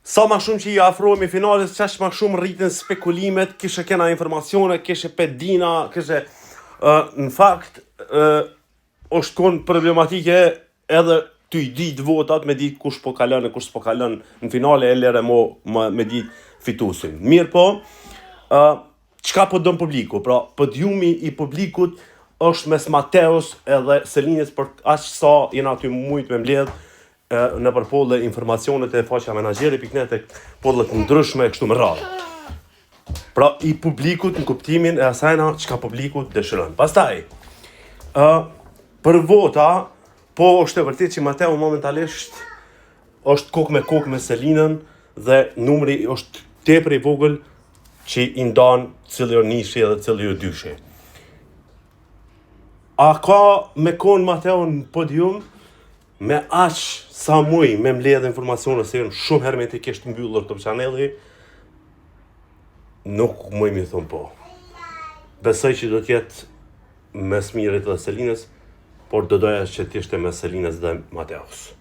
Sa ma shumë që i afrohemi finales, qaq ma shumë rriten spekulimet, kishe kena informacione, kishe pe dina, kishe në fakt është kon problematike edhe ty i ditë votat me ditë kush po kalon e kush s'po kalon në finale e lere mo me ditë fitusin. Mirë po, çka po don publiku? Pra, podiumi i publikut është mes Mateos edhe Selinës për aq sa jena aty mujt me mbledh nëpër polle informacionet e faqja menaxheri.net e polle të ndryshme e kështu me radhë. Pra i publikut në kuptimin e asajna çka publiku dëshiron. Pastaj, për vota, po është e vërtetë që Mateo momentalisht është kokë me kokë me Selinën dhe numri është tepër i vogël që i ndan cili o nishi edhe cili o dyshi. A ka me kon Mateo në podium me aq sa muj me mbledh informacione se janë shumë hermetikisht mbyllur Top Channeli, nuk muj mi thonë po. Besoj që do t'jetë mes Mirit dhe Selinës, por do doja që t'ishte mes Selinës dhe Mateos.